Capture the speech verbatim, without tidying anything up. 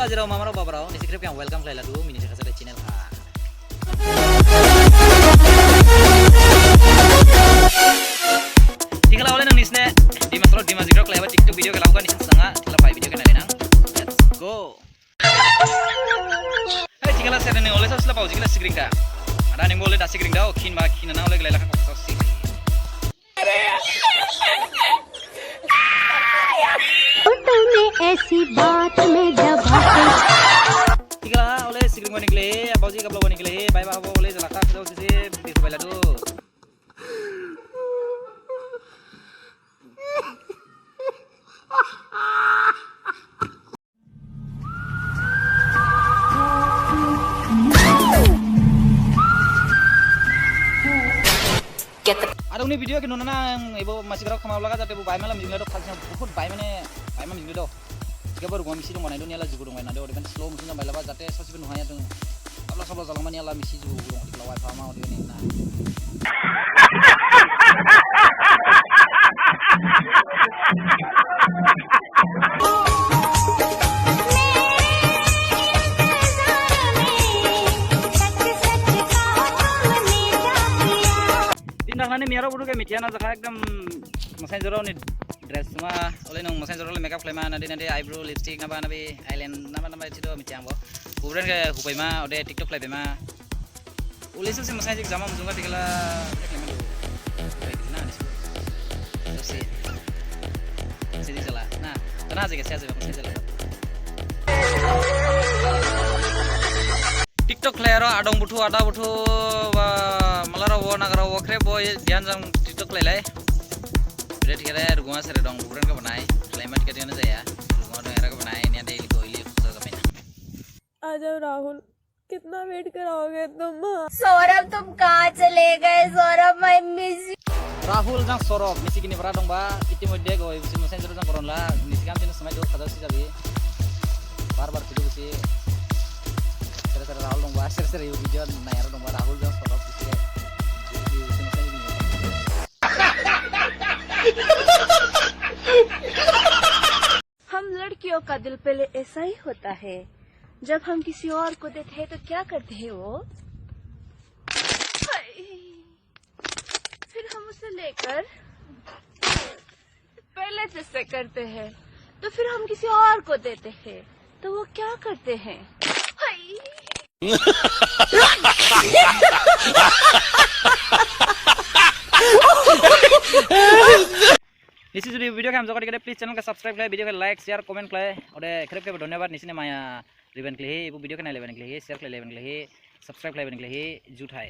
Ajirao mamarao babarao, nisi khrip khe ang welcome khlailadu, mini thakasa de channel ha. Thikhala ole nang nisine, Dimasarao Dimajikrao khlaiba TikTok video khe laokha nisi sanga, thikhala phai video khe nailainang. Let's go. Hai, thikhala sere ni ole saosila pao, thikhala sigring da. Ada ningbo ole da sigring da, o khin ba khin na ole gelaila kha saosi. तो तूने ऐसी बात में जब आके Thikhala ole sigring wani gele, abaoji gabla wani gele, bai ba abo ole jala kha saosi se, bisu bailadu. Adong ni video khe nunana ang ebo masikrao khama ulaga jate bo baima lam jingla do khalsa bahut baima ne baima jingla do. Jika baru gua misi dong banai do niala jugu dong banai do, odeban slow motion jang bailaba jate saosibo nuhaya dong. Sabla sabla jalangmani ala misi jugu dong, odeban lawai phama odeban na. Din dakhnani miyarao buthu khe mithiya na jakha ekdom masainjikrao ni dress ma, ole nung masainjikrao le makeup khlaima, nadi nadi eyebrow, lipstick naba nabi, eyeliner naba naba thidu mithiya angbo. Bubren khe hupaima, ode TikTok khlaipaima. Uli sisi masai jik jama mujunga thikhala, thikhala madu. Baik, na, ni sisi. Sisi. Sisi jala. Na, tana jik sia jik masai jala. TikTok khlaiyarao adong buthu, ada buthu, ba, malarao bo, nagarao bo, khrip bo, diyan jang TikTok khlailai. Bede thikhala, ruguma sere dong, bubren khe banai. Khlaima thikhala diyan jaya. Ruguma dong era khe banai, niya de iliko ili khusa khe banai. आ जाओ राहुल, कितना वेट कराओगे तुम? सौरभ, तुम कहाँ चले गए? Saurabh, I miss you. Rahul jang Saurabh, misi gini bara dongba, itimodhye go, misi masainjikrao jang koron la, misi kam tino samai do, khada si jabi. Bar bar kudu si. Sere sere Rahul dongba, sere sere yu video nayarao dongba, Rahul jang Saurabh, misi. Misi masainjikrao gini. हम लड़कियों का दिल पहले ऐसा ही होता है, जब हम किसी और को देते हैं तो क्या करते हैं वो? हाय। फिर हम उसे लेकर पहले जैसे करते हैं, तो फिर हम किसी और को देते हैं, तो वो क्या करते हैं? हाय। Nisi jodi video khe hamjao kha thikhala, please channel khe subscribe khlai, video khe like, share, comment khlai. Ode khrip khe bo dhonyabad, nisi ne maya riben khlaihi, ebo video khe nai leben khlaihi, share khlai leben khlaihi, subscribe khlai leben khlaihi, juthai.